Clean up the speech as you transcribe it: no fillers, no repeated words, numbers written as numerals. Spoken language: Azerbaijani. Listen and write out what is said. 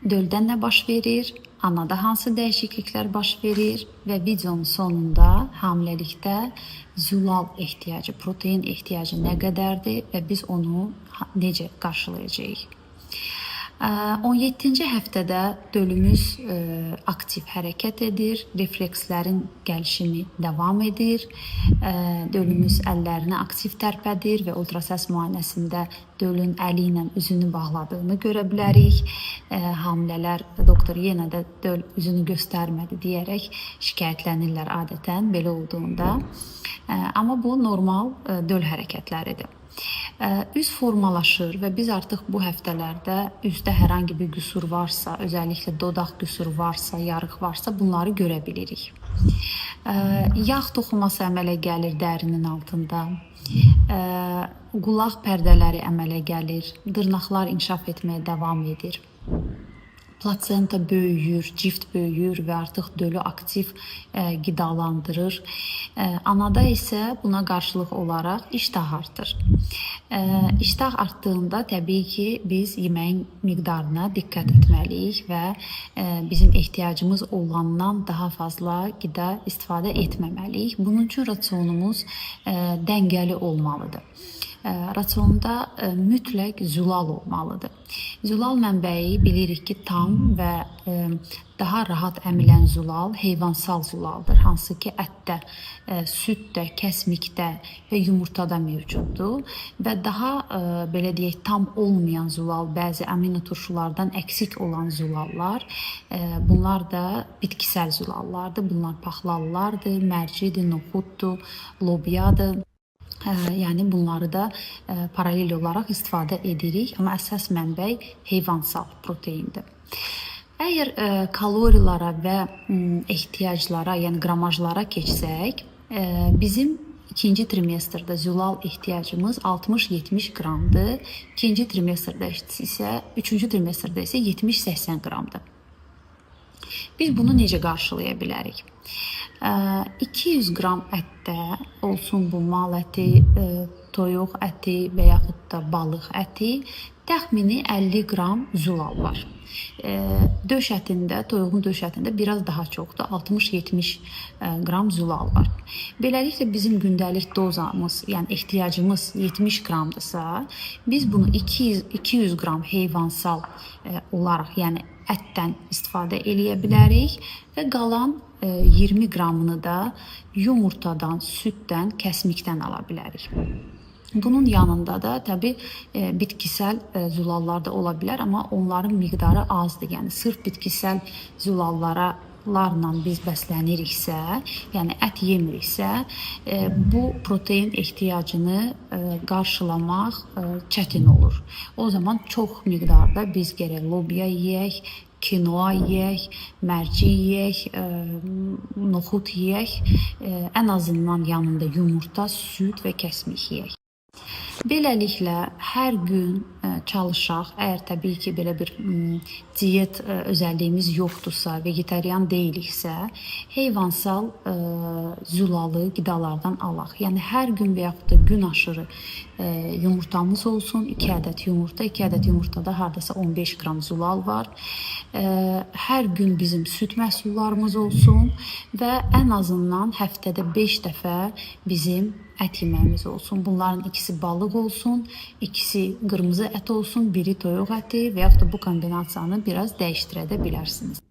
Döldə nə baş verir, anada hansı dəyişikliklər baş verir və videonun sonunda hamiləlikdə zülal ehtiyacı, protein ehtiyacı nə qədərdir və biz onu necə qarşılayacağıq. 17-ci həftədə dölümüz aktiv hərəkət edir, reflekslərin gəlişimi davam edir. Dölümüz əllərini aktiv tərpədir və ultrasəs müayinəsində dölün əli ilə üzünü bağladığını görə bilərik. Hamilələr doktor yenə də döl üzünü göstərmədi deyərək şikayətlənirlər adətən belə olduğunda. Amma bu normal döl hərəkətləridir. Üz formalaşır və biz artıq bu həftələrdə üzdə hər hansı bir qüsur varsa, özəlliklə dodaq qüsuru varsa, yarıq varsa, bunları görə bilirik. Yağ toxuması əmələ gəlir dərinin altında. Qulaq pərdələri əmələ gəlir, dırnaqlar inkişaf etməyə davam edir. Plasenta böyüyür, cift böyüyür və artıq dölü aktiv qidalandırır. Anada isə buna qarşılıq olaraq iştah artır. İştah artdığında təbii ki, biz yeməyin miqdarına diqqət etməliyik və bizim ehtiyacımız olandan daha fazla qida istifadə etməməliyik. Bunun üçün rasionumuz dəngəli olmalıdır. Rasionda mütləq zülal olmalıdır. Zülal mənbəyi bilirik ki, tam və daha rahat əmilən zülal heyvansal zülaldır. Hansı ki, ətdə, süddə, kəsmikdə və yumurtada mövcuddur və daha belə deyək, tam olmayan zülal, bəzi aminoturşulardan əksik olan zülallar, bunlar da bitkisəl zülallardır. Bunlar paxlallardır, mərcidir, noxuddur, lobyadır. Yəni bunları da paralel olaraq istifadə edirik, amma əsas mənbə heyvansal proteindir. Əgər kalorilara və ehtiyaclara, yəni qramajlara keçsək, bizim ikinci trimestrdə zülal ehtiyacımız 60-70 qramdır. İkinci trimestrdə isə, üçüncü trimestrdə isə 70-80 qramdır. Biz bunu necə qarşılaya bilərik? 200 qram ətdə olsun bu mal əti, toyuq əti və yaxud da balıq əti, təxmini 50 qram zülal var. Döş ətində, toyuğun döş ətində biraz daha çoxdur, 60-70 qram zülal var. Beləliklə bizim gündəlik dozamız, yəni ehtiyacımız 70 qramdırsa, biz bunu 200 qram heyvansal olaraq, yəni ətdən istifadə eləyə bilərik və qalan 20 qramını da yumurtadan, süddən, kəsmikdən ala bilərik. Bunun yanında da təbii bitkisəl zülallar da ola bilər, amma onların miqdarı azdır. Yəni sırf bitkisəl zülallarla biz bəsləniriksə, yəni ət yemiriksə, bu protein ehtiyacını qarşılamaq çətin olur. O zaman çox miqdarda biz gərək lobya yeyək, kinoa yeyək, mərci yeyək, noxud yeyək, ən azından yanında yumurta, süd və kəsmik yeyək. Beləliklə, hər gün çalışaq, əgər təbii ki, belə bir diyet özəlliyimiz yoxdursa, vegetarian deyiliksə, heyvansal zülalı qidalardan alaq. Yəni, hər gün və yaxud da gün aşırı yumurtamız olsun, 2 ədəd yumurta, 2 ədəd yumurtada hardasa 15 qram zülal var. Hər gün bizim süd məhsullarımız olsun və ən azından həftədə 5 dəfə bizim ət yeməyimiz olsun. Bunların ikisi balıq olsun, ikisi qırmızı ət olsun, biri toyuq əti və yaxud da bu kombinasiyanı biraz dəyişdirə də bilərsiniz.